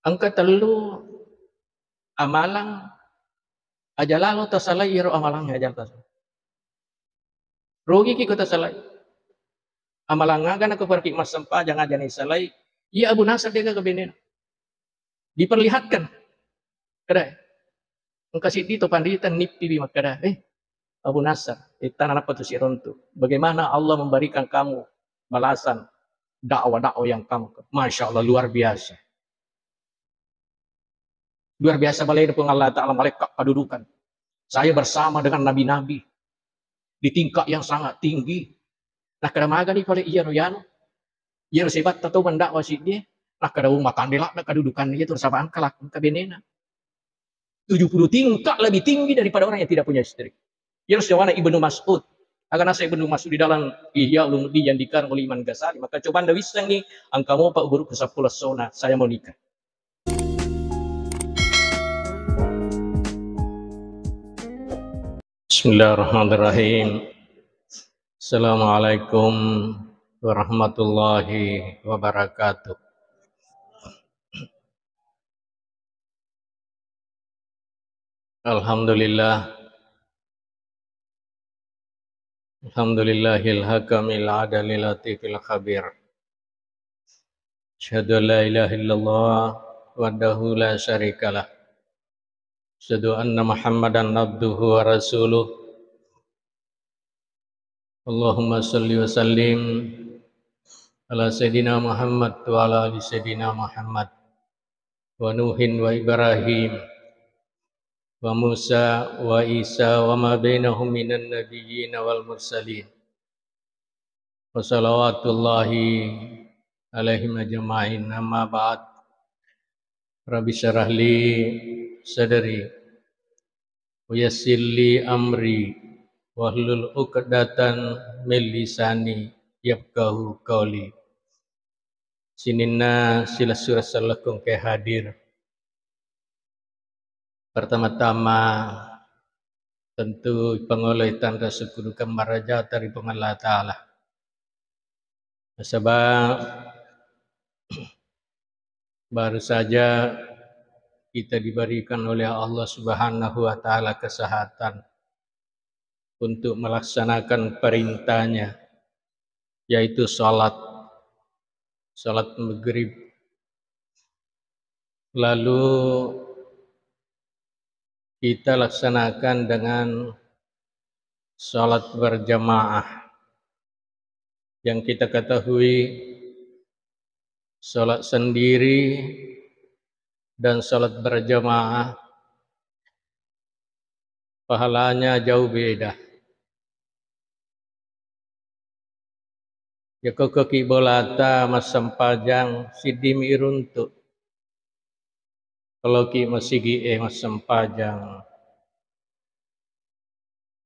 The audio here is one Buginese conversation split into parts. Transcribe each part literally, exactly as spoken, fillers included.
Engka tellu amalang aja lalo tasalai iyaro amalang aja tasalai. Rogiki ko tasalai. Amalang aga nako perki massempajang aja ni salai. Iya Abu Nasar dega ke benena. Diperlihatkan. Kada. Engka siddi to panrita nippiwi makkada, "Eh, Abu Nasar, ittana nappa tu sirontu. Bagaimana Allah memberikan kamu balasan dakwah-dakwah yang kamu ke-," Masya Allah, luar biasa. Luar biasa balai Puang Allah Ta'ala malaikat kedudukan. Saya bersama dengan nabi-nabi di tingkat yang sangat tinggi. Nakkada magani pale iyaro yanu. Iyaro sebatta to mendakwah siddi. Nakkada, "Oh, matande ladde kedudukan itu sama angkalak engka benena." Tujuh puluh tingkat lebih tinggi daripada orang yang tidak punya istri. Iyaro siwana Ibnu Mas'ud. Aga nasa Ibnu Mas'ud di dalam Ihya Ulumuddin yang dikarang oleh Imam Ghazali. Maka coba anda wissengi, engka mopa guru ke sepuluh sona, saya mau nikah. Bismillahirrahmanirrahim. Assalamualaikum warahmatullahi wabarakatuh. Alhamdulillah. Alhamdulillahil hakamil adalil latifil khabir. Asyhadu an la ilaha illallah wahdahu la syarikalah. Asyhadu anna Muhammadan abduhu wa rasuluh. Allahumma salli wa sallim ala Sayyidina Muhammad wa ala ali Sayyidina Muhammad wa Nuhin wa Ibrahim wa Musa wa Isa wa ma bainahum minan nabiyyin wal mursalin. Wa salawatullahi alaihim ajma'in, amma ba'd. Rabbi syrah li sadri wa yassir li amri wahlul uqdatan min lisani yafqahu qauli. Sininna silessureng sellekku engkae hadir. Pertama-tama tentu ipangoloi tanra syukur duka marajata ri Puang Allah Ta'ala. Nasaba baru saja kita diberikan oleh Allah Subhanahu wa Ta'ala kesehatan untuk melaksanakan perintahnya, yaitu salat, salat maghrib. Lalu kita laksanakan dengan salat berjamaah. Yang kita ketahui, salat sendiri dan salat berjamaah pahalanya jauh beda. Yakko ki bolata massempajang siddimi iruntu. Kalau ki masigi e massempajang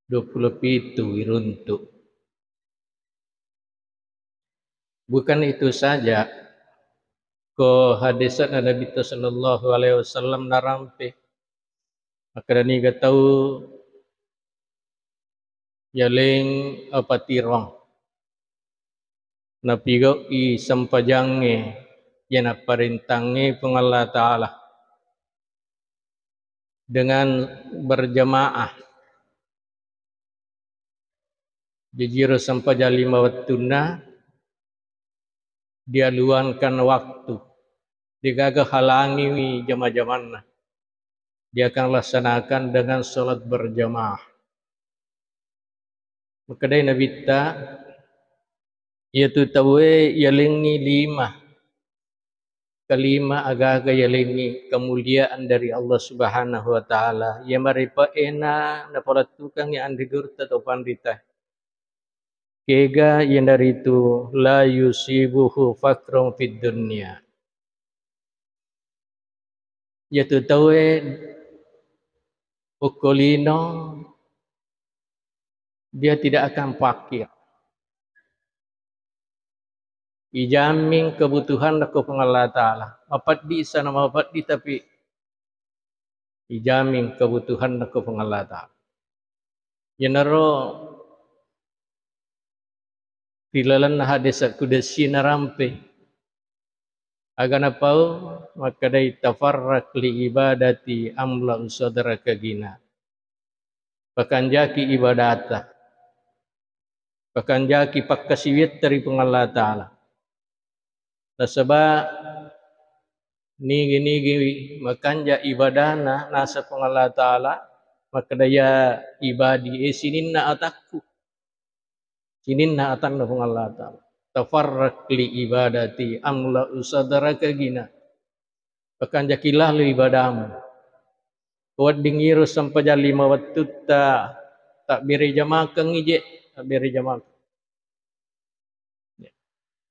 dua puluh pitu iruntu. Bukan itu saja, ko hadisna Nabitta sallallahu alaihi wasallam narampe. Makkeda niga tau yaleng apa tirong. Napigau'i sempajangnge, iya napparentangnge Puang Allah Ta'ala dengan berjamaah. Jajiro sempajang lima wettunna dialuangkan waktu. Degaga halangiwi jama-jamanna. Dia akan laksanakan dengan salat berjamaah. Makkedai Nabitta, iyatu tauwe yalengngi lima. Kelima, agaga yalengngi kemuliaan dari Allah Subhanahu wa Ta'ala. Iya maripa ena napalettukangngi anre gurutta to panrita. Kega iyanaritu la yusibuhu fakrun fid dunya. Iyatu tauwe okko lino, dia tidak akan fakir. Ijamin kebutuhan ko Puang Allah Ta'ala. Mapeddi sana mapeddi, tapi ijamin kebutuhan ko Puang Allah Ta'ala. Iyanaro ri lalenna hadis kudsi narampe. Aga napau makkedai, "Tafarrak li ibadati amla usadraka gina." Pakanjaki ibadata. Pakanjaki pakkasiwiatta ri Puang Allah Ta'ala. Nasaba nigi-nigi makanja ibadana naseng Puang Allah Ta'ala, makkeda, "Ya ibadi, e sininna atakku." Sininna atanna Puang Allah Ta'ala. "Tafarrak li ibadati amla usadraka gina." Pakanjaki lalu ibadamu. Wedding iro sempajang lima wettutta tabbere jamakeng ije, tabbere jamakeng.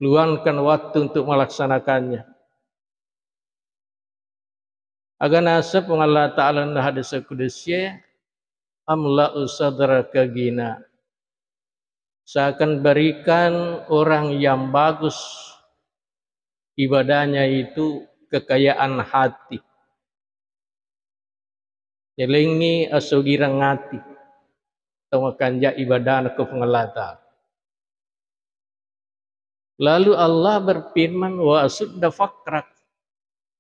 Luangkan waktu untuk melaksanakannya. Aga naseng Puang Allah Ta'ala na hadis kudusie, "Amla'u sadraka gina." Saya akan berikan orang yang bagus ibadahnya itu kekayaan hati. Yalengngi asogireng ati tau makanja ibadana ko Puang Allah Ta'ala. Lalu Allah berfirman, "Wa asudda fakrak."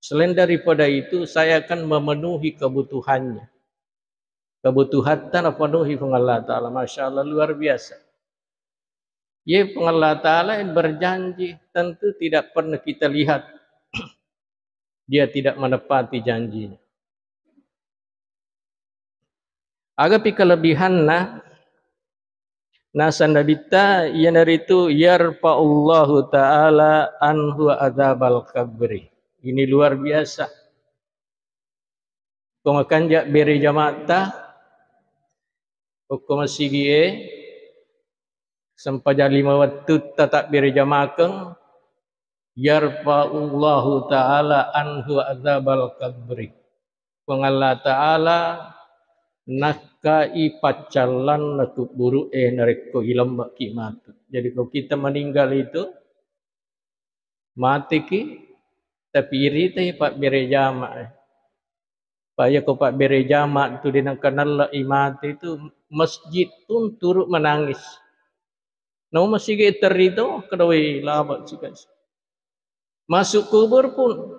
Selain daripada itu, saya akan memenuhi kebutuhannya. Kebutuhatta napenuhi Puang Allah Ta'ala. Masya Allah, luar biasa. Ye, Puang Allah Ta'ala yang berjanji, tentu tidak pernah kita lihat Dia tidak menepati janjinya. Agapi kelebihanna, naseng Nabitta, iyanaritu yarfa'ullahu ta'ala anhu adzabal qabri. Ini luar biasa. Ko makanja bere jama'ta, okko masigi'e, sempajang lima wettutta tabbere jamakeng, yarfa'ullahu ta'ala anhu adzabal qabri. Puang Allah Ta'ala nakkai paccallanna kubburu'e narekko ilemme'ki matu. Jadi, kalau kita meninggal itu, mateki, tapi iritai pabbere jama, eh. Paya ko pabbere jama tu de nengka nalle'i mate tu, masjid pun turut menangis. Namo masigi terri to, kedawai laba sikas. Masuk kubur pun,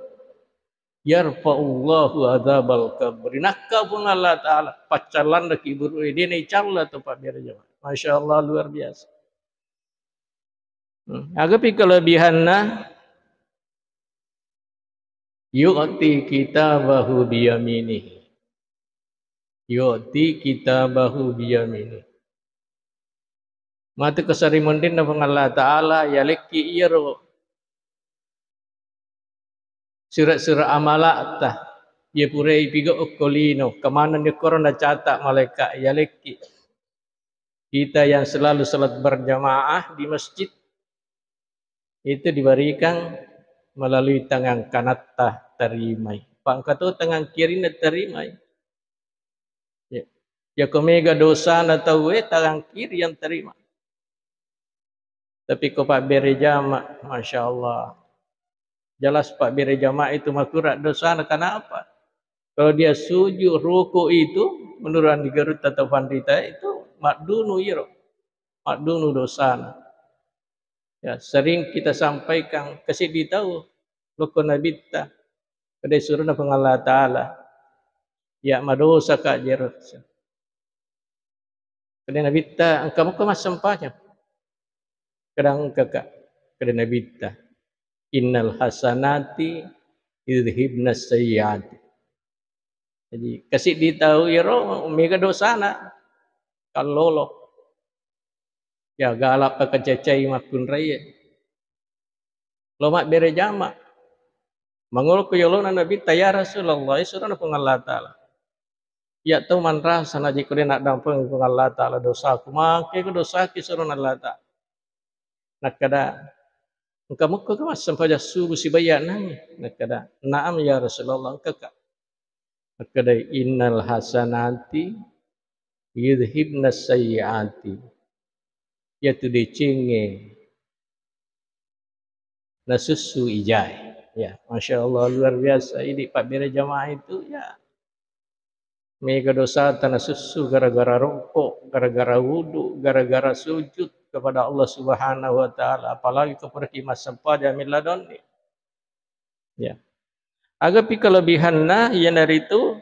yarfa'ullahu adzabal qabri. Nakka Puang Allah Ta'ala, paccallanna kubburu'e, de naicalla to pabbere jama. Masya Allah, luar biasa. Hmm. Agapi kelebihanna, yu'ti kitabahu biyaminihi. Yu'ti kitabahu biyaminihi. Matu kesari mendinna Puang Allah Ta'ala, yalekki iyaro sura-sura amala'ta, ye purai piga okko lino, kemanenni koro nacata malaika, yalekki. Kita yang selalu salat berjamaah di masjid itu diberikan melalui tangan kanatta, terimai. Pangkato tangan kiri na terimai. Ya. Yako mega dosana tauwe, tangan kiri yang terima. Tapi ko pabbere jama, Masya Allah. Jelas pabbere jama itu makura dosana. Kenapa? Kalau dia sujud, ruku itu, menurut Andi Garut atau Pandita itu, maddunu iro. Maddunu dosana. Ya, sering kita sampaikan, keseddi tau, loko Nabitta, kedai suruna Puang Allah Ta'ala. Ya, madosa ka jero. Kedai Nabitta, engka muka massempajang. Kedang engka ka. Kedai Nabitta, "Innal hasanati yudhibnas sayyiati." Jadi, keseddi tau iyaro mega dosana, kallolo. Ya, galak pakacacai makkunraie. Lo mabbere jama. Mangolo ko yolona Nabitta, "Ya Rasulullah, surona Puang Allah Ta'ala. Ya tau manrasa naji ko de naddampeng Puang Allah Ta'ala dosaku, make ko dosaki surona Allah Ta'ala." Nakkeda, "Engka mukko ka massempajang subuh sibawa nangngi?" Nakkeda, "Naam ya Rasulullah, engka ka." Nakkeda, "Innal hasanati yudhibnas sayyiati." Yatu decengnge nasussu ijae. Ya, Masya Allah, luar biasa. Ini pabbere jamaah itu, ya, mega dosata nasussu gara-gara rokok, gara-gara wudu, gara-gara sujud kepada Allah Subhanahu wa Ta'ala. Apalagi kepada ki massempajang milladonni. Ya. Agapi kelebihanna, iyanaritu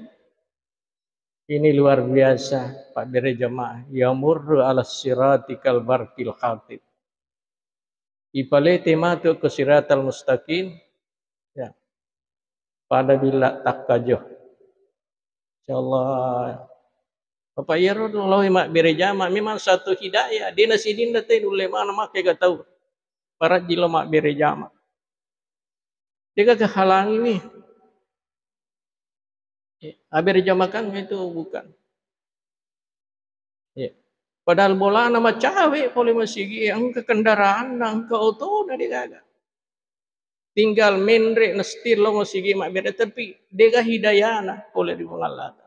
ini luar biasa, Pak Bere Jamaah. Yamurru ala sirati kal barqil khatib. Ipalete matu ke siratal mustaqim, ya. Pada bila takkajo. Insyaallah. Bapak iyaro lao mabbere jama memang satu hidayah, dena sidinna te nulle mana makkega tau. Parajji lo mabbere jama. Degaga halangi mi. Eh, abbere jamakan itu bukan. Ya. Padahal bolana macawe pole masigi, engka kendaraanna, engka otona degaga. Tinggal menre na setir lo masigi mabbere, tapi dega hidayana pole ri Puang Allah Ta'ala.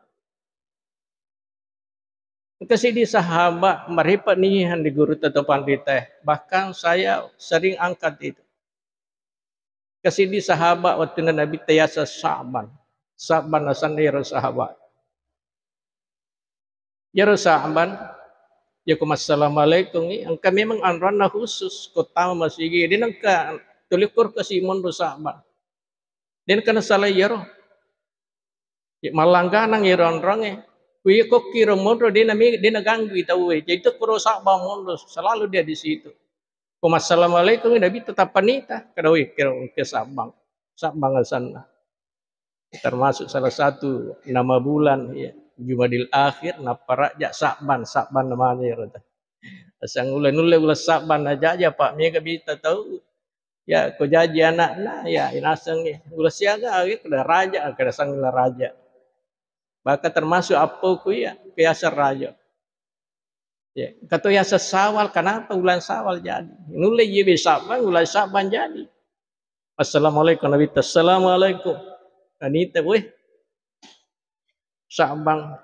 Engka siddi sahabat marepa nihan di guru atau pandita, bahkan saya sering angkat itu. Engka siddi sahabat wattunna Nabi tayasa Sa'ban. Sa'ban asenna ero sahabat. Iyaro Sa'ban, yako massalamualaikum i, engka memang anranna khusus, ko tama masigi, de nengka tuli korkasi monro Sa'ban. De nengka nasalai iyaro. Ya, mallangganang iyaro anrangnge. Ku iya kokki ro monro, de nami-, de naganggui tauwe. Jadi to koro Sa'ban monro, selalu dia di situ. Ko massalamualaikum i, Nabi tetap panita. Kada, wih, kira ke Sa'ban. Sa'ban asenna. Termasuk salah satu nama bulan, ya, Jumadil Akhir, nappa Rajab, Sa'ban, Sa'ban namanya, ya, kata. Asang ula-, nulle ula Sa'ban aja, aja, Pak, mega bita tau. Ya, ko jaji anakna, ya, inaseng, ya, ula siaga, ya, kada Rajab, kada sangila Rajab. Bahkan termasuk appoku, ya, biasa Rajab. Ya, kato yaseng Sawal, kenapa bulan Sawal jadi? Nulle iye be Sa'ban, bulan Sa'ban jadi. Assalamualaikum, Nabi ta, "Assalamualaikum." Anita, weh, Sa'ban.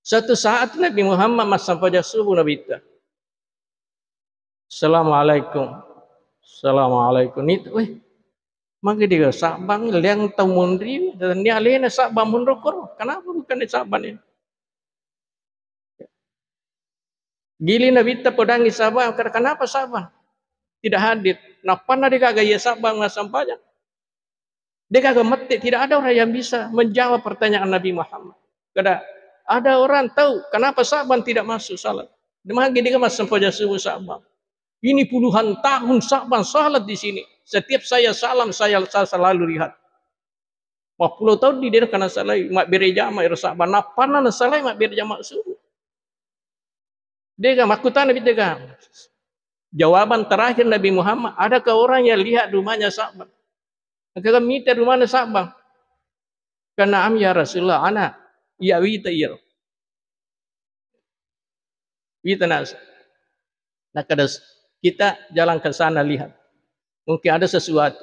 Satu saat Nabi Muhammad massempajang subuh, Nabi ta, "Assalamualaikum. Assalamualaikum." Nita, weh, magi dia Sa'ban, liang tau monri, dan ni alena Sa'ban monro koro. Kenapa bukan di Sa'ban ini? Gili Nabitta podangi Sa'ban, kar-, kenapa Sa'ban tidak hadir? Nappanna degaga iya Sa'ban massempajang. Degaga mette, tidak ada orang yang bisa menjawab pertanyaan Nabi Muhammad. Kada ada orang tahu kenapa Sa'ban tidak masuk salat. Magi dega massempajang subuh Sa'ban. Ini puluhan tahun Sa'ban salat di sini. Setiap saya salam, saya, saya selalu lihat. Mappulo taung di de nengka nasalai, mabbere jama ero Sa'ban, nappanna nasalai mabbere jama subuh. Dega, makkutana Nabi dega. Jawaban terakhir Nabi Muhammad, "Adakah orang yang lihat rumahnya Sa'ban?" Engka mita rumahna Sa'ban? Kana am ya Rasulullah, ana, iya wita iyaro. Wita nas-, nakada s-, kita jalan ke sana lihat. Mungkin ada sesuatu.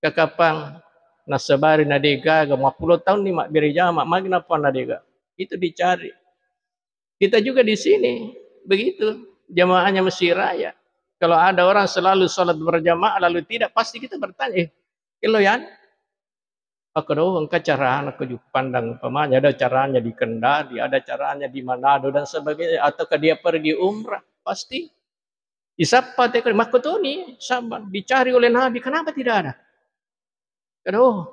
Kakapang nasabari na degaga, mappulo taung ni mabbere jama, magi nappa na dega. Itu dicari. Kita juga di sini begitu, jamaahnya Masjid Raya. Kalau ada orang selalu salat berjamaah lalu tidak, pasti kita bertanya, "Eh, kelo yan?" Aku tahu engka carana ke Juppandang, umpamanya ada caranya di Kendari, ada caranya di Manado dan sebagainya, atau ke dia pergi umrah, pasti disappa te, makkotoni Sa'ban, dicari oleh Nabi, kenapa tidak ada? Kada, oh.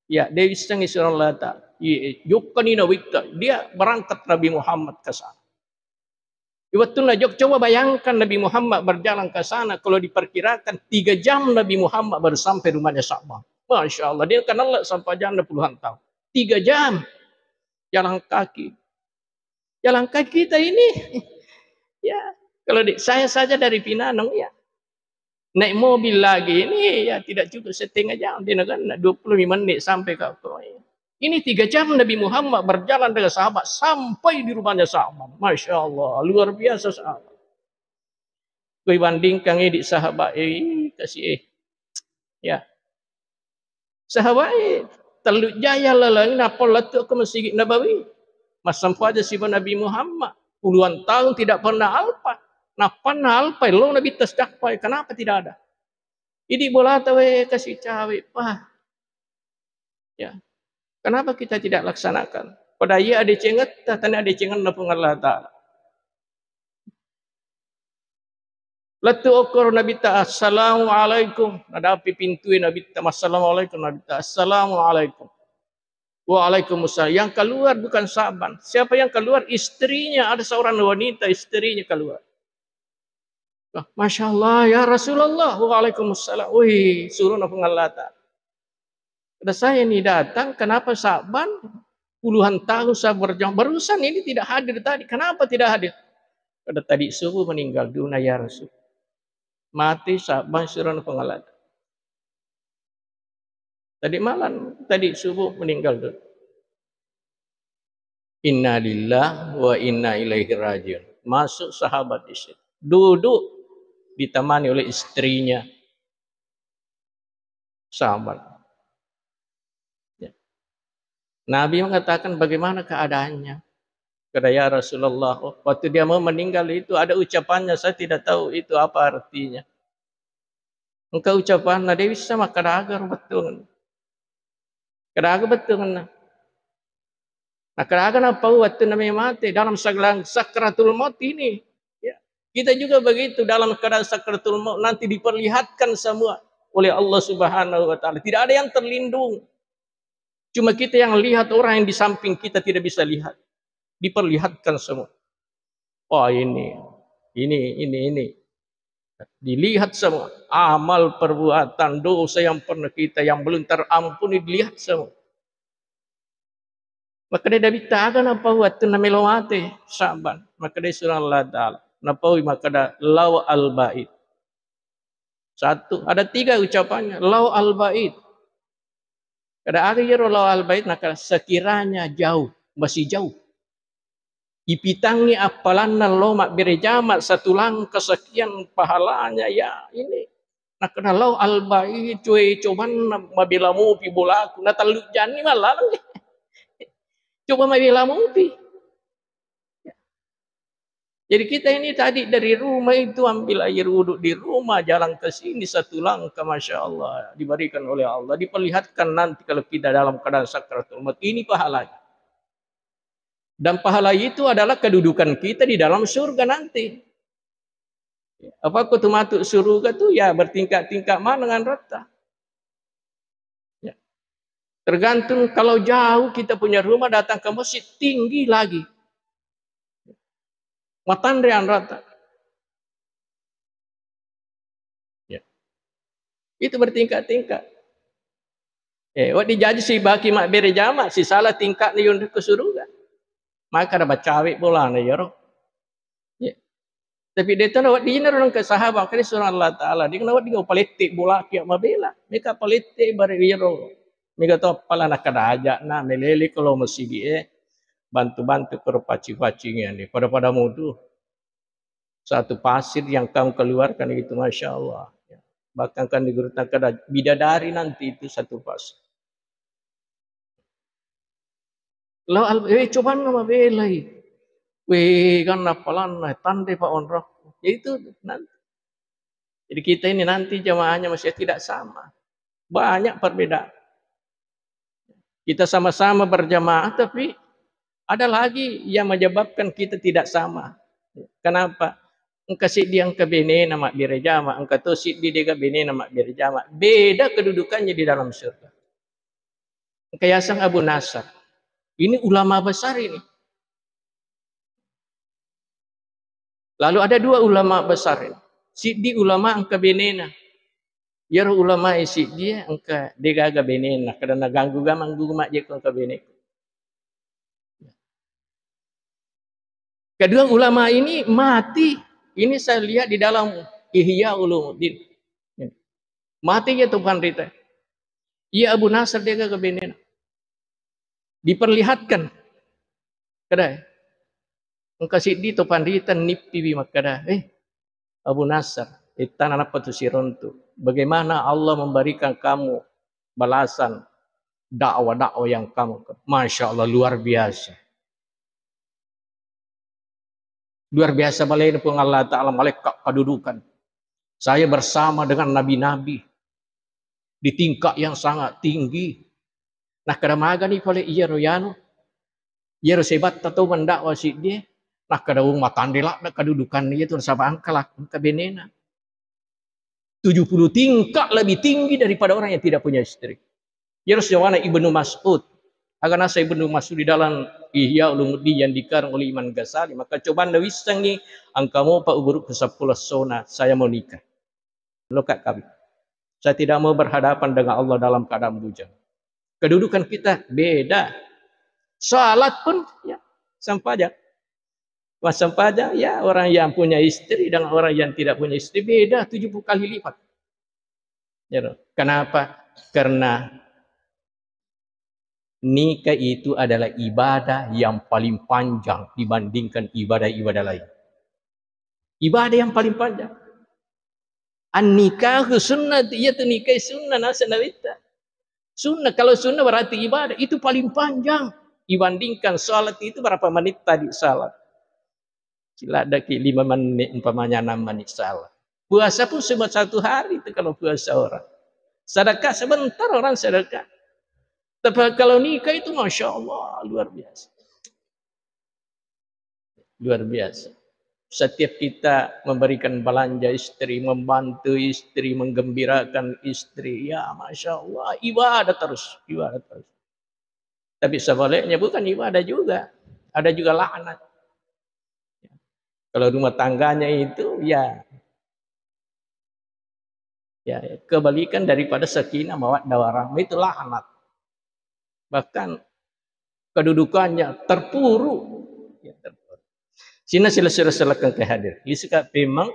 Ya, dia iseng isuran Allah Ta'ala. Iya, jokkani Nabitta, dia berangkat Nabi Muhammad ke sana. Di wettunna jok-, coba bayangkan Nabi Muhammad berjalan ke sana, kalau diperkirakan tiga jam Nabi Muhammad baru sampai rumahnya Sa'ban. Masya Allah, dia kenal lah sampai jam puluhan tahun. Tiga jam jalan kaki. Jalan kaki kita ini, ya, kalau di, saya saja dari Pinanong, ya, naik mobil lagi ini, ya, tidak cukup setengah jam, dia negara dua puluh lima menit sampai ke, ke, ini tiga jam Nabi Muhammad berjalan dengan sahabat sampai di rumahnya sahabat. Masya Allah, luar biasa sahabat. Kau bandingkan ini sahabat, eh, kasih, eh. Ya. Sahabat, eh, tellu jaya laleng, nappa lettu ke Masjid Nabawi. Massempajang siba Nabi Muhammad. Puluhan tahun tidak pernah alpa. Nappanna alpa, lo Nabi tasdakpai. Kenapa tidak ada? Idi bolata we kasih cawe, wah. Ya. Kenapa kita tidak laksanakan? Pada iya ada cengetta, tanya ada cengenna Puang Allah Ta'ala. Lettu okkoro Nabitta, "Assalamualaikum." Nadapi pintue Nabitta, "Assalamualaikum." Nabitta, "Assalamualaikum." "Waalaikumsalam." Yang keluar bukan Sa'ban. Siapa yang keluar? Istrinya. Ada seorang wanita, istrinya keluar. "Masya Allah, ya Rasulullah." "Waalaikumsalam." Wih, suruh na Puang Allah Ta'ala. Kata, "Saya ini datang, kenapa Sa'ban puluhan tahun saya berjuang, barusan ini tidak hadir tadi, kenapa tidak hadir?" Kata, "Tadi subuh meninggal dunia, ya Rasul." Mati Sa'ban, suruh na Puang Allah Ta'ala. Tadi malam, tadi subuh meninggal dunia. Innalillah wa inna ilaihi rajiun. Masuk sahabat di situ. Duduk ditemani oleh istrinya. Sahabat. Ya. Nabi mengatakan, "Bagaimana keadaannya?" Kata, "Ya Rasulullah, waktu dia mau meninggal itu ada ucapannya, saya tidak tahu itu apa artinya." Engka ucapanna, de' wisseng makkeda aga ro bettuangenna. Kada aga bettuangenna. Makkeda aga napau wettunna mate dalam segala sakratul maut ini. Ya. Kita juga begitu, dalam keadaan sakratul maut nanti diperlihatkan semua oleh Allah Subhanahu wa Ta'ala. Tidak ada yang terlindung. Cuma kita yang lihat, orang yang di samping kita tidak bisa lihat. Diperlihatkan semua. Wah, ini, ini, ini, ini. Dilihat semua. Amal, perbuatan, dosa yang pernah kita, yang belum terampuni, dilihat semua. Makkeda Nabitta, aga napau wettunna melo mate Sa'ban? Makkeda surang Allah Ta'ala. Napaui makkeda, "Lau al-ba'id." Satu, ada tiga ucapannya. "Lau al-ba'id." Kada aga iyaro lau al-ba'id, nakkeda, "Sekiranya jauh, masih jauh. Ipitangngi appalanna lo mabbere jama satu langkah sekian pahalanya, ya ini." Nakkeda, "Lau al-ba'id, coe cobanna mabela mupi bolaku, na tellu janni mallaleng." Coba mabela mupi. Jadi kita ini tadi dari rumah itu ambil air wudhu di rumah, jalan ke sini satu langkah, Masya Allah, diberikan oleh Allah, diperlihatkan nanti kalau kita dalam keadaan sakratul maut, ini pahalanya. Dan pahala itu adalah kedudukan kita di dalam surga nanti. Apa aku tuh masuk surga tuh ya bertingkat-tingkat mana dengan rata. Ya. Tergantung kalau jauh kita punya rumah, datang ke masjid, tinggi lagi. Matanre anrata. Ya. Itu bertingkat-tingkat. Eh, wedding jaji sibaki mabbere jama, sisala tingkat ni yonri ke suruga. Maka ada bacawe bolana yaro. Ya. Tapi de' tona weddinna ro nengka sahabat, kali surang Allah Ta'ala, de' na wedding upalette bolaki mabela. Meka palette bare iyaro. Mega to pala nakkeda aja na melele kalau masigi e, bantu-bantu karo paci-pacingan ni. Pada-pada mudu. Satu pasir yang kamu keluarkan itu, Masya Allah. Bahkan kan di guru tak ada bidadari nanti itu satu pasir. Lao al-, eh, cobanna mabelai. Weh, kan appalanna, tande pa onrokku. Ya itu nanti. Jadi kita ini nanti jamaahnya masih tidak sama. Banyak perbedaan. Kita sama-sama berjamaah, tapi ada lagi yang menyebabkan kita tidak sama. Kenapa? Engka siddi engka benena mabbere jama, engka to siddi dega benena mabbere jama. Beda kedudukannya di dalam surga. Engka yaseng Abu Nasar. Ini ulama besar ini. Lalu ada dua ulama besar ini. Siddi ulama engka benena. Iyaro ulama e siddi engka degaga benena, kada naganggu gamang guma jeko engka beneku. Kedua ulama ini mati. Ini saya lihat di dalam Ihya Ulumuddin. Mati ya Tuhan rita. Iya Abu Nasr degaga benena. Diperlihatkan. Kada, engka siddi to panrita nippiwi makkada, "Eh, Abu Nasr, ittana nappa tu sirontu. Bagaimana Allah memberikan kamu balasan dakwah-dakwah yang kamu ke-," Masya Allah, luar biasa. Luar biasa balena Puang Allah Ta'ala, malekka kedudukan. Saya bersama dengan nabi-nabi di tingkat yang sangat tinggi. Nakkada magani pale iyaro yanu, iyaro sebatta to mendakwah siddi, nakkada wong matande ladde kedudukan iya tu nasaba engka lak-, engka benena. tujuh puluh tingkat lebih tinggi daripada orang yang tidak punya istri. Iyaro sibawana Ibnu Mas'ud. Aga naseng Ibnu Mas'ud di dalam Ihya Ulumuddin yang dikarang oleh Imam Ghazali, maka coba Anda wissengi, engka mopa umurku seppulo essona, saya mau nikah. Loka kawin. Saya tidak mau berhadapan dengan Allah dalam keadaan bujang. Kedudukan kita beda. Salat pun, ya, sempajang. Wah, sempajang, ya, orang yang punya istri dengan orang yang tidak punya istri beda tujuh puluh kali lipat. Ya, toh. Kenapa? Karena nikah itu adalah ibadah yang paling panjang dibandingkan ibadah-ibadah lain. Ibadah yang paling panjang. An-nikahu sunnah, iya tu nikah sunnah, naseng Nabitta. Sunnah, kalau sunnah berarti ibadah, itu paling panjang. Dibandingkan salat itu berapa menit tadi salat? Siladdaki lima menit, umpamanya enam menit salat. Puasa pun cuma satu hari itu kalau puasa orang. Sedekah sebentar orang sedekah. Tapi kalau nikah itu, Masya Allah, luar biasa. Luar biasa. Setiap kita memberikan belanja istri, membantu istri, menggembirakan istri, ya, Masya Allah, ibadah terus, ibadah terus. Tapi sebaliknya bukan ibadah juga, ada juga laknat. Kalau rumah tangganya itu, ya, ya, kebalikan daripada sakinah mawaddah warahmah, itu laknat. Bahkan kedudukannya terpuruk. Ya, terpuruk. Sininna silessureng sellekeng engkae hadir. Lisu ka pemeng,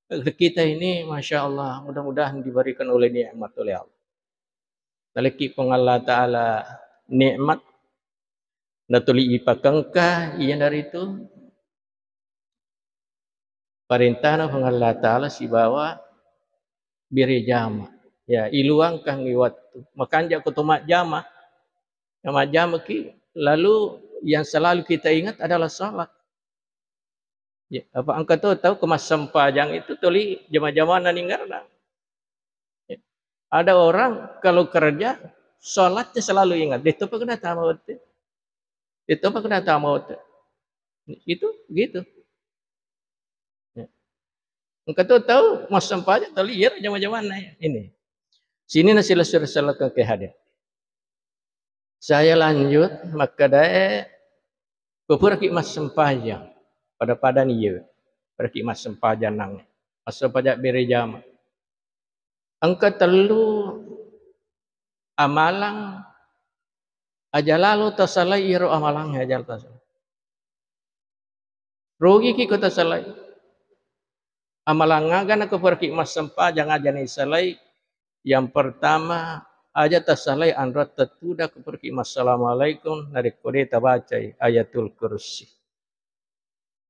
kita ini, Masya Allah, mudah-mudahan diberikan oleh nikmat oleh Allah. Nalekki Puang Allah Ta'ala nikmat, natuli ipakengka, iyanaritu parentana Puang Allah Ta'ala sibawa bere jama. Ya, iluangkangngi wattu. Makanja ko to majjama. Ya, majjamaki, lalu yang selalu kita ingat adalah salat. Ya, apa engka to tau ko massempajang itu tuli jama-jamana ningerna. Ya. Ada orang kalau kerja, salatnya selalu ingat. De'topa kena tama wettu. De'topa kena tama wettu. Itu gitu. Ya. Engka to tau massempajang tuli iyaro jama-jamanna ini. Sininna silessureng sellekeng engkae hadir. Saya lanjut makkedae, ko puraki massempajang, pada-padani iye, puraki massempajang nangnge, massempajang bere jama. Engka tellu amalang aja lalo tasalai, iyaro amalangnge aja lalo tasalai. Rogiki ko tasalai. Amalang aga nakuperaki massempajang aja naisalai. Yang pertama, aja tasalai anroatta tudang kuperaki massalamualaikum narekko de tabacai Ayatul Kursi.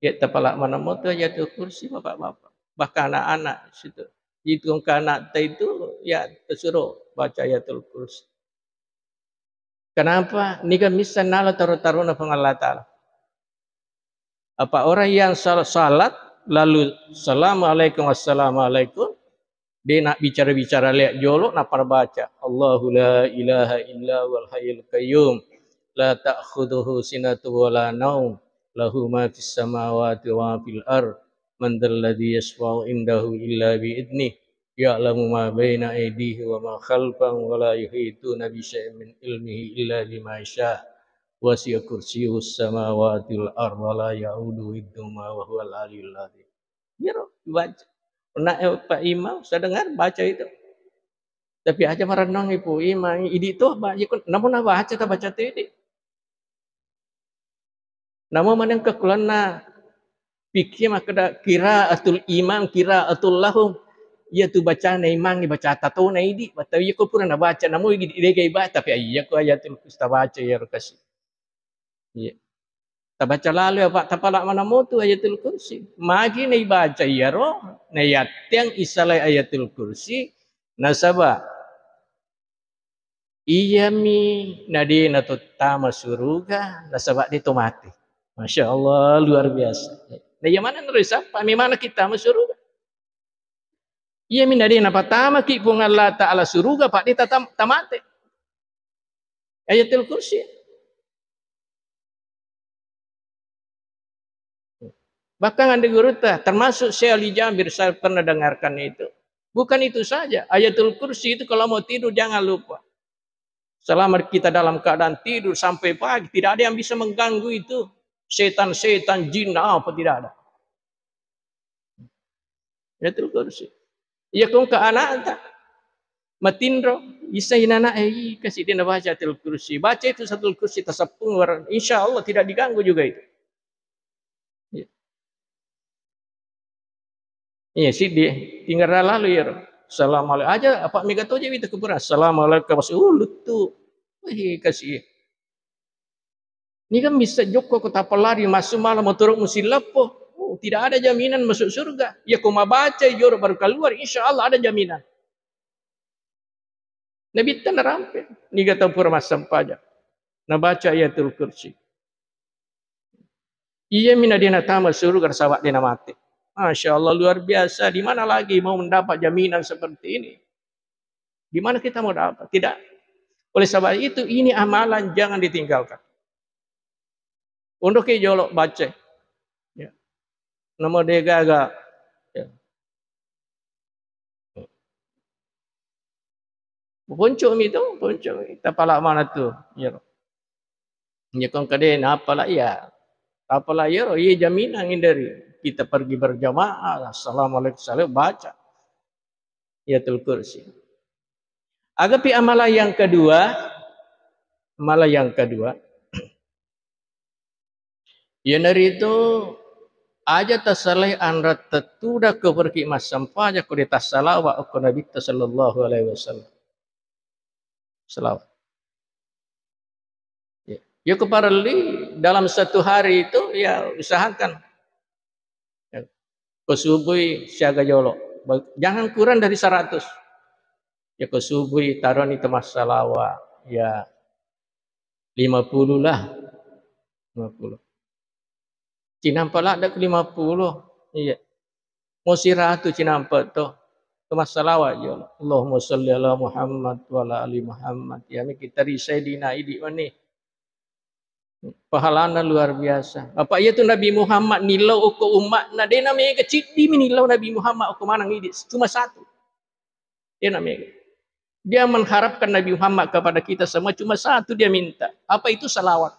Ya, tapala maneng moto Ayatul Kursi, Bapak-bapak. Bahkan anak-anak situ. Itu engka anatta itu, ya, tasuro baca Ayatul Kursi. Kenapa? Niga misseng nala taro-tarona Puang Allah Ta'ala. Apa orang yang sal-, salat lalu, "Assalamualaikum, assalamualaikum," de nabbicara-bicara lea jolo, nappa nabaca, "Allahu la ilaha illa huwal hayyul qayyum, la ta'khudhuhu sinatun wa la naum, lahu ma fis samawati wa ma fil ard, man dzalladzi yasfa'u indahu illa bi idnih, ya'lamu ma baina aidihi wa ma khalfahum, wa la yuhituna bi syai'in min ilmihi illa bima sya, wasi'a kursiyuhus samawati wal ard, wa la ya'uduhu hifdhuhuma wa huwal aliyyul azim." Iyaro dibaca. Nah, eh, Pak Imam, saya dengar baca itu. Tapi aja marennang Ibu Imam, idi to, Pak, iko namo nabaca, tabaca tu idi. Namo maneng kekulanna pikir makkeda qiraatul imam, qiraatul lahum. Iya tu bacana imang, baca tatona idi. Tapi iko pura nabaca, namo idi degai baca, tapi iya ko Ayatul Kursi tabaca, iyaro kasi. Iya. Tabaca lalo ya, Pak, tapala maneng motu Ayatul Kursi. Magi naibaca iyaro, naiyatteang isalai Ayatul Kursi, nasaba iyami nade natottama suruga, nasaba de to mate. Masya Allah, luar biasa. Nah, iya maneng naro isappa, memang kita ma suruga. Iyami nade napatamaki Puang Allah Ta'ala suruga, Pak, de tatam-, tamate. Ayatul Kursi. Bahkan ande gurutta, termasuk Syekh Ali Jabir, saya pernah dengarkan itu. Bukan itu saja, Ayatul Kursi itu kalau mau tidur jangan lupa. Selama kita dalam keadaan tidur sampai pagi, tidak ada yang bisa mengganggu itu. Setan-setan, jin, apa tidak ada. Ayatul Kursi. Iya, kong ke anak anta matinro, isa inana, eh, kasih dia baca Ayatul Kursi. Baca itu satu Kursi, tasappung, insya Allah tidak diganggu juga itu. Iya. Iya, siddi, tinggal lalu ya. Assalamualaikum. Aja apa mega toje wita kuburan. Assalamualaikum. Pas, uh, luttu. Wih, kasih. Ini kan bisa jokko kota pelari masuk malam motor musim lepo. Oh, tidak ada jaminan masuk surga. Ya, kau mau baca joro baru keluar, insya Allah ada jaminan. Nabitta narampe, niga tau pura massempajang, nabaca Ayatul Kursi. Iya mina dia natama surga, sawat dia namate. Masya Allah, luar biasa. Di mana lagi mau mendapat jaminan seperti ini? Di mana kita mau dapat? Tidak. Oleh sebab itu, ini amalan jangan ditinggalkan. Untuk ke jolo baca. Ya. Nama dia gaga. Ya. Poncomi tu, poncomi. Tapala mana tu? Ya. Ya, kong kade, napala iya. Tapala iya, iya jaminan dari kita pergi berjamaah, assalamualaikum, salam, baca Ayatul Kursi. Agapi amalan yang kedua, amalan yang kedua, iyanaritu aja tasalai anra tettuda ko pergi massempajang ko de tassalawa okko Nabitta sallallahu alaihi wasallam. Salawat. Ya. Ya, ko parelli dalam satu hari itu, ya, usahakan. Ya. Ko subui siaga jolo. Ba-, jangan kurang dari seratus. Ya, ko subui taroni temas salawa. Ya, lima puluh lah. Lima puluh. Cinampa ladde ku lima puluh. Iya. Mo siratu cinampa to. To massalawa jo. Allahumma salli ala Muhammad wa ala ali Muhammad. Ya, mi kita ri Sayyidina Idi mani. Pahalana luar biasa. Apa iya tu Nabi Muhammad nillau okko umma'na, dena mega ciddi mi nillau Nabi Muhammad okko manang idi. Cuma satu. Dena mega. Dia mengharapkan Nabi Muhammad kepada kita semua, cuma satu dia minta. Apa itu? Salawat.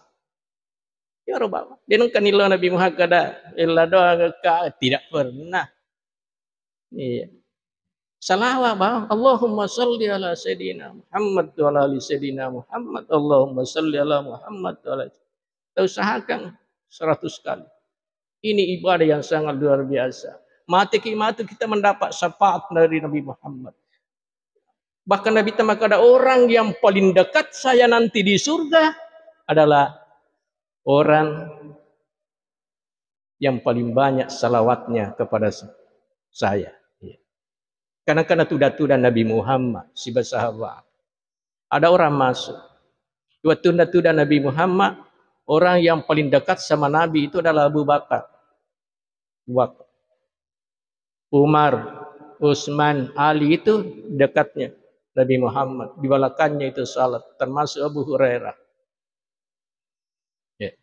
Ya Rabbal. Dia nengka nillau Nabi Muhammad kada, illa doa ka, tidak pernah. Iya. Salawat, Bang. Allahumma salli ala Sayyidina Muhammad wa ala ali Sayyidina Muhammad. Allahumma salli ala Muhammad wa ala. Kita usahakan seratus kali. Ini ibadah yang sangat luar biasa. Mati ki mati kita mendapat syafaat dari Nabi Muhammad. Bahkan Nabi Muhammad kata, orang yang paling dekat saya nanti di surga adalah orang yang paling banyak salawatnya kepada sa-, saya. Iya. Karena, karena tuda-tuda Nabi Muhammad, siba sahabat. Ada orang masuk. Waktu tuda Nabi Muhammad, orang yang paling dekat sama Nabi itu adalah Abu Bakar. Abu Bakar. Umar, Utsman, Ali itu dekatnya Nabi Muhammad. Di belakangnya itu salat, termasuk Abu Hurairah. Ya.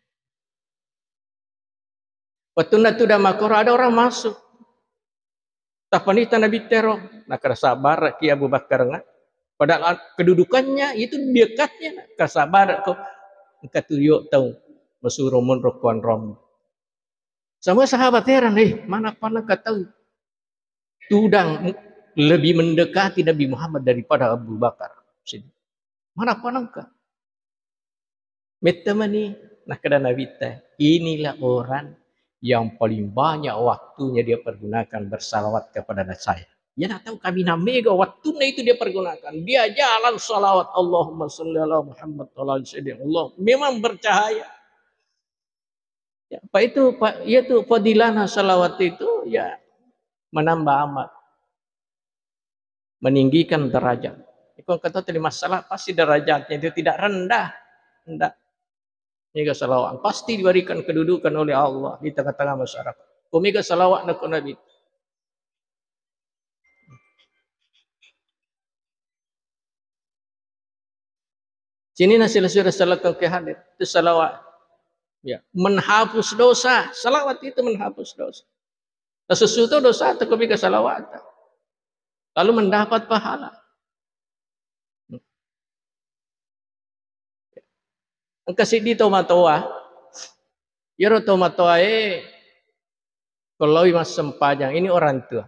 Waktu itu dah makoro ada orang masuk. Tapanita Nabi tero, nah, kerasa barak ki Abu Bakar nga. Padahal kedudukannya itu dekatnya, nah, kerasa barak kok. Engka tuyo tau masuro monro kuan rom. Semua sahabat heran, eh, mana paneng ka tau tudang lebih mendekati Nabi Muhammad daripada Abu Bakar. Mana paneng ka? Mettemani, nakkeda Nabitta, "Inilah orang yang paling banyak waktunya dia pergunakan bersalawat kepada saya." Ya, nak tahu kami namega waktunya itu dia pergunakan. Dia jalan salawat, "Allahumma salli ala Muhammad wa ala ali Sayyidina Allah." Memang bercahaya. Ya, Pak, itu, Pak, iya tuh fadilahna salawat itu, ya, menambah amal. Meninggikan derajat. Iko kata tadi masalah pasti derajatnya itu tidak rendah. Ndak. Niga salawat pasti diberikan kedudukan oleh Allah di tengah-tengah masyarakat. Ko mega salawat na ko Nabi. Sini nasi sudah salawat ke hadir. Itu salawat. Ya, menghapus dosa. Salawat itu menghapus dosa. Nasusu tu dosa tu ko mega salawat. lalu mendapat pahala. Engka siddi tomatoa, iyaro tomatoae ko laowi massempajang, ini orang tua.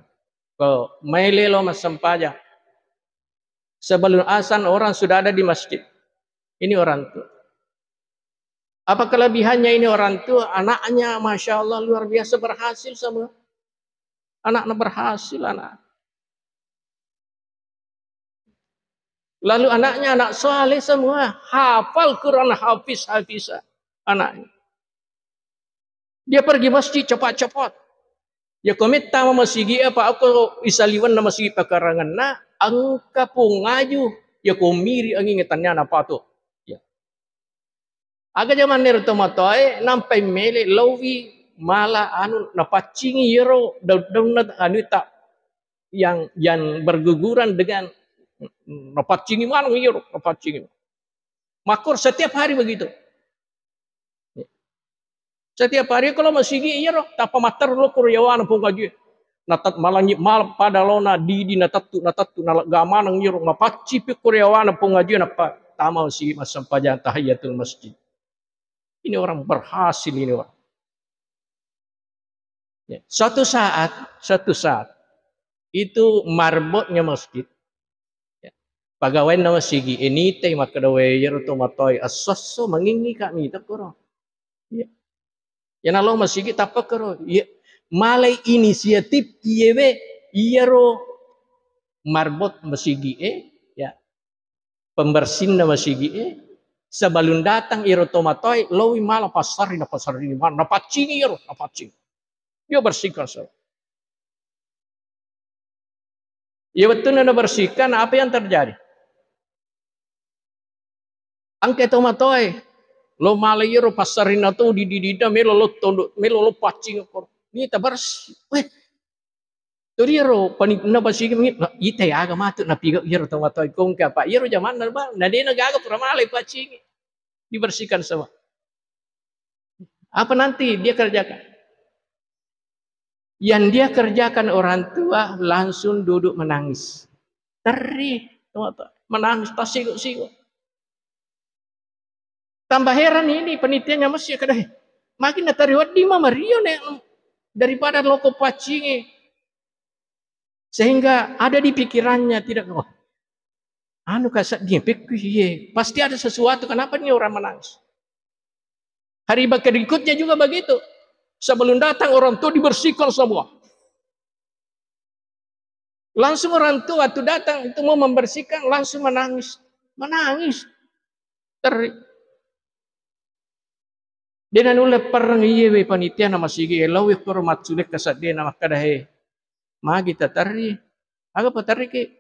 Ko maele lao massempajang, sebelum azan orang sudah ada di masjid. Ini orang tua. Apa kelebihannya ini orang tua? Anaknya, masya Allah, luar biasa berhasil semua. Anaknya berhasil, anak. Lalu anaknya anak saleh semua, hafal Quran, hafiz, hafiz anaknya. Dia pergi masjid cepat-cepat. Ya, ko metta ma masigi apa, ako isaliwenna masigi pakaranganna, engka pongaju, ya, ko miri anging tanya apa tu. Ya. Aga jamanna ero tomatoae, nampai mele laowi mala anu, napaccingi iyaro daun-daunna anu ta yang, yang berguguran dengan, napaccingi maneng iyaro, napaccingi. Makor setiap hari begitu. Setiap hari kalau masigi iyaro, tappa matteru lo koro yawana pong ajue. Natat malangi malam pada lona didi natattu, natattu, nalegga maneng iyaro, mapacci pi koro yawana pong ajue, nappa tama masigi massempajang tahiyatul masjid. Ini orang berhasil ini orang. Ya, suatu saat, suatu saat itu marbotnya masjid. Ya. Pagawainna masigi, eh, nitai makkeda, "We, iyaro tomatoae esso-esso mangingi ka mita koro." Ya. Yana lo masigi tappa koro. Ya. Malai inisiatif iyewe iyaro marbot masigi, eh, ya. Pembersinna masigi, eh, sebelum datang iyaro tomatoae, laowi mala passarri, napasarri, napaccingi iyaro, napaccingi. Dia bersihkan semua. Iya, wettunna nabersihkan, apa yang terjadi? Engka tomatoae, lo mala iyaro passarrinna tu di, di, di, melo lo tondo, melo lo paccing ko. Ini tabersih. Weh, tu iyaro pani-, napasigi mengi-, na, ite aga matu napiga iyaro tomatoae kongka apa? Iyaro jamanna ba, na dena gaga pura mala paccingi. Dibersihkan semua. Apa nanti dia kerjakan? Yang dia kerjakan orang tua langsung duduk menangis. Terri, menangis, tasigo-sigo. Tambah heran ini panitianya masih kada, "Magi natari wedding ma mario ne daripada loko paccingi." Sehingga ada di pikirannya tidak, "Wah, anu ka sedding pekku iye, pasti ada sesuatu, kenapa ini orang menangis?" Hari berikutnya juga begitu. Sebelum datang orang tua dibersihkan semua. Langsung orang tua waktu datang itu mau membersihkan langsung menangis. Menangis. Terri. Dena nulle perreng iye we panitia na masigi lao we koro maccule kaseddena makkeda, "He, magi taterri? Aga paterriki?"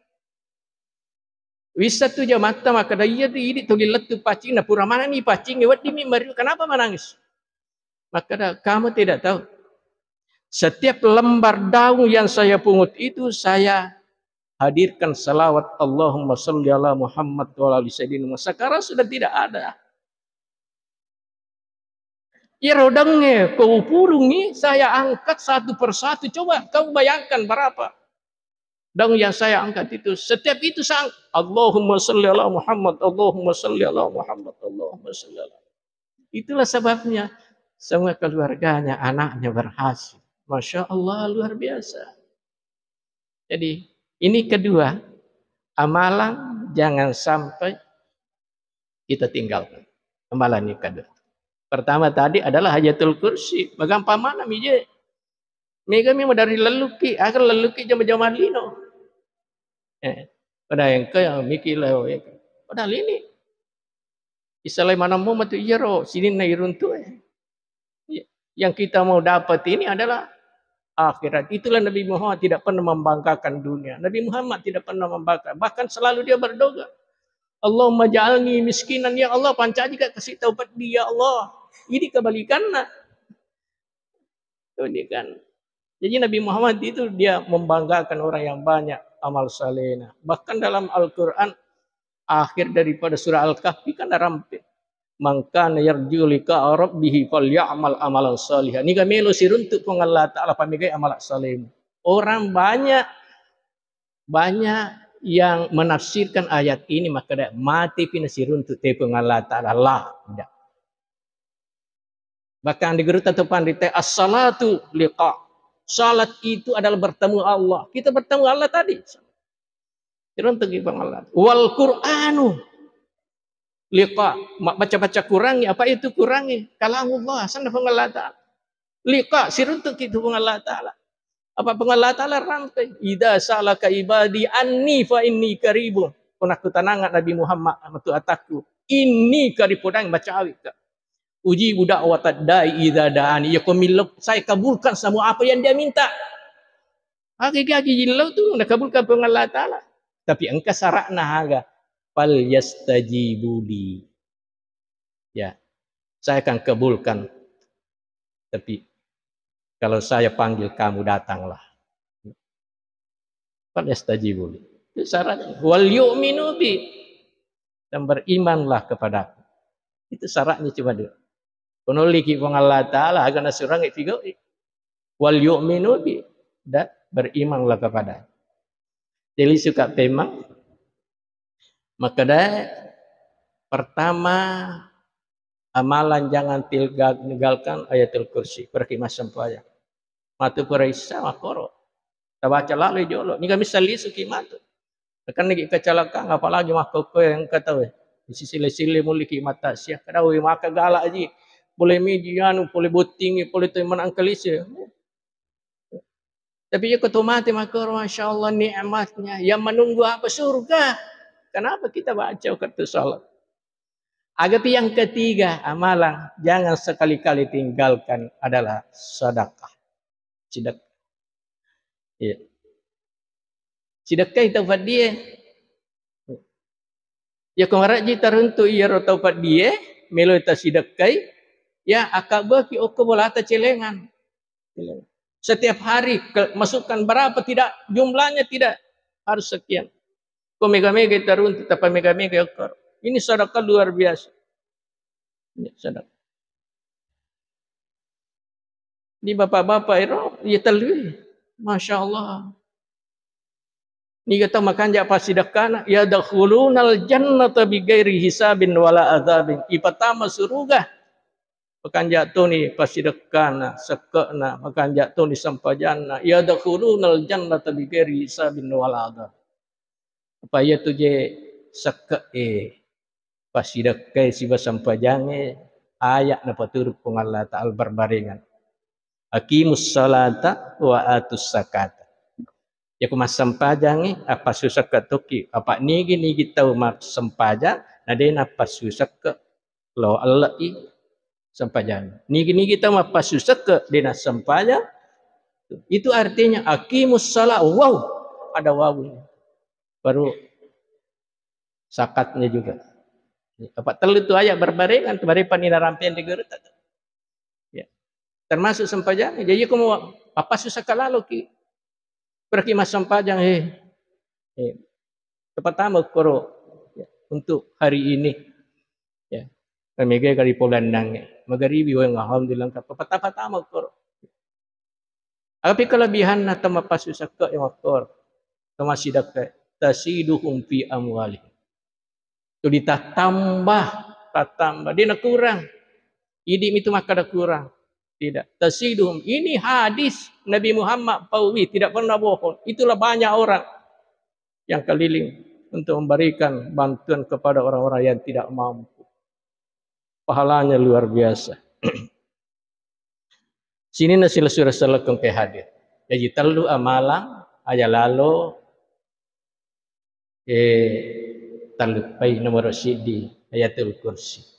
Wisseng tu jamatta makkeda, "Iya tu idi tuli lettu paccing, na pura manenni paccing, wedding mi mario, kenapa menangis?" Makkeda, "Kamu tidak tahu. Setiap lembar daun yang saya pungut itu, saya hadirkan salawat Allahumma salli ala Muhammad wa ala ali Sayyidina Muhammad." Sekarang sudah tidak ada. Iyaro daungnge ko upurungngi, saya angkat satu persatu. Coba kamu bayangkan berapa daun yang saya angkat itu. Setiap itu sang, "Allahumma salli ala Muhammad, Allahumma salli ala Muhammad, Allahumma salli ala." Itulah sebabnya semua keluarganya, anaknya berhasil. Masya Allah, luar biasa. Jadi, ini kedua, amalan jangan sampai kita tinggalkan. Amalan yang kedua. Pertama tadi adalah hajatul kursi. Bagampang mana mije. Mega mi madari lelluki, agar lelluki jama-jama lino. Eh, pada engka yang mikir leo, eh. Padahal ini isalai manammu matu iyaro sininna iruntu, eh. Iya. Yang kita mau dapat ini adalah akhirat. Itulah Nabi Muhammad tidak pernah membanggakan dunia. Nabi Muhammad tidak pernah membanggakan. Bahkan selalu dia berdoa, "Allahumma ja'alni miskinan, ya Allah, pancaji ka kasi taubat dia, Allah." Ini kebalikannya. Ini kan. Jadi Nabi Muhammad itu dia membanggakan orang yang banyak amal salehnya. Bahkan dalam Al-Quran, akhir daripada surah Al-Kahfi kan ada rampe. "Man kana yarju liqa'a rabbih falyamal amalan salihah." Niga melo siruntu Puang Allah Ta'ala, pamegai amal saleh. Orang banyak Banyak yang menafsirkan ayat ini makkeda mati pi nasiruntu te Puang Allah Ta'ala. La, tidak. Bahkan di gurutta to panrita, "As-salatu liqa." Salat itu adalah bertemu Allah. Kita bertemu Allah tadi. Siruntuki Puang Allah. "Wal Qur'anu liqa." Ma-, baca-baca Qurangnge, apa itu Qurangnge? Kalamullah, asenna Puang Allah Ta'ala. Liqa, siruntuki tu Puang Allah Ta'ala. Apa Puang Allah Ta'ala rampe? "Idza sa'alaka ibadi anni fa inni qaribun." Ko nakkutanangnga Nabi Muhammad, matu atakku, "Inni qarib," podang macawi ka. "Ujibu da'watad da'i idza da'ani." Iya ko millau, saya kabulkan semua apa yang dia minta. Agi-agi jillau tu nakabulkan Puang Allah Ta'ala. Tapi engka syaratna aga? "Fal yastajibu li." Ya, saya akan kabulkan. Tapi kalau saya panggil kamu, datanglah. "Fal yastajibu li." Itu syaratnya. "Wal yu'minu bi." Dan berimanlah kepadaku. Itu syaratnya cuma dua. Ko naolliki Puang Allah Ta'ala, aga nasurangngi pigau'i. "Wal yu'minu bi," dan berimanlah kepada. Jadi suka pemang. Makkeda pertama, amalan jangan tilga-, tinggalkan Ayatul Kursi. Pergi massempajang. Matu pura Isya makkoro. Tabaca lalo jolo. Niga missa lisuki matu. Kan nigi kecelakaan, apalagi makkokkoe engka tau e. Sisile-sile mulliki mata sia. Kadang we maka galak aji. Pole miji anu, pole bottingi, pole to menang kelise. Tapi iya ko to mate makkoro, Masya Allah nikmatnya. Yang menunggu apa? Surga. Kenapa kita baca waktu sholat? Agapi yang ketiga, amalan jangan sekali-kali tinggalkan adalah sedekah. Sedekah. Iya. Sidekkai tau paddie. Iya ko marajji taruntu iyaro tau paddie, meloi tasidekkai, ya, akkabbeki okko bolata celengan. Setiap hari ke-, masukkan berapa tidak, jumlahnya tidak harus sekian. Ko mega-mega taruntu, tappa mega-mega okko. Ini sedekah luar biasa. Ini sedekah. Di bapak-bapak ero, iya tellu. Masya Allah. Niga tau makanja passidekkana, "Yadkhulunal jannata bighairi hisabin wala adzabin." Ipatama suruga. Makanja toni passidekkana, sekke'na, makanja toni sempajanna. "Yadkhulunal jannata bighairi hisabin wala adzab." Apa iya tu je sekke'e passidekkai siba sempajangnge, aya napaturu Puang Allah Ta'ala berbarengan. "Aqimus salata wa atus zakata." Yako massempajangngi, appassu sekke tokki. Apa nigi-nigi tau massempajang, na de nappassu sekke lao alle'i sempajang. Nigi-nigi tau mappassu sekke de nassempajang, itu artinya aqimus salah. Wow, ada wow ini. Baru zakatnya juga. Apa tellu tu ayat berbarengan, tu barepa ni narampeang di gurutta. Ya. Termasuk sempajang. Jadi, kamu apa susah kalau ki pergi mas sempajang, eh, eh, pertama koro, ya, untuk hari ini, ya, kami gaya kali polandang, magaribi, weng, alhamdulillah, pertama-tama koro. Aga pi kelebihanna tau mappassu sekke e makkoro, tau massidekka, taziduhum fi amwalihim. Tu ditattamba, tattamba, de nakurang. Idi mitu makkada kurang. Tidak. Taziduhum. Ini hadis Nabi Muhammad pauwi, tidak pernah bohong. Itulah banyak orang yang keliling untuk memberikan bantuan kepada orang-orang yang tidak mampu. Pahalanya luar biasa. Sininna silessureng sellekong ke hadir. Jaji tellu amalang aja lalo, eh, telluppai nomoro siddi Ayatul Kursi.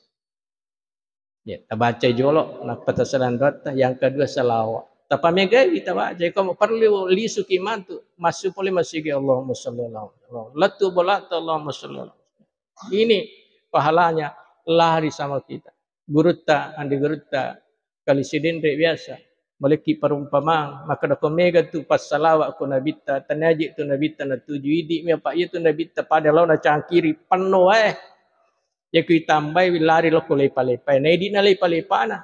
Ya, tabacai jolo, nappa tasalang doatta. Yang kedua, salawat. Tapamegai tabaca. Kamu perlu lisuki mantu. Massu pole masigi, Allahumma sholli ala Muhammad. Lettu bolatta, Allahumma sholli ala Muhammad. Ini pahalanya lari sama kita. Gurutta, andi gurutta, kali sidenre biasa. Malekki perumpamaan, makkeda ko mega tu passalawat ko nabitta, taniaji tu nabitta natuju idi mi apa iya tu nabitta pada laona cangkiri penno wae. Yako itambai lari lokko lepa-lepae. Na idi na lepa-lepana.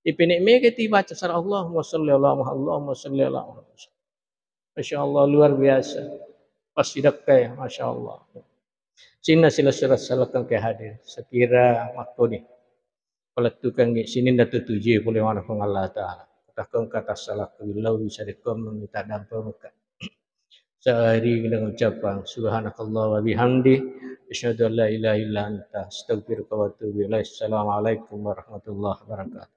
Ipene mega ti baca sara Allahumma sholli ala Muhammad, Allahumma sholli ala Muhammad. Masya Allah, luar biasa. Passidakkai, Masya Allah. Sininna silessureng sellekeng ke hadir. Sekira makkoni palettukengngi sininna tutujue pole maneng Puang Allah Ta'ala. Takkengka tassalakka billau bisa dekkong mengita dampa mekka. Sehari dengan ucapan subhanakallah wa bihamdi, asyhadu an la ilaha illa anta, astaghfiruka wa atubu ilaik. Assalamualaikum warahmatullahi wabarakatuh.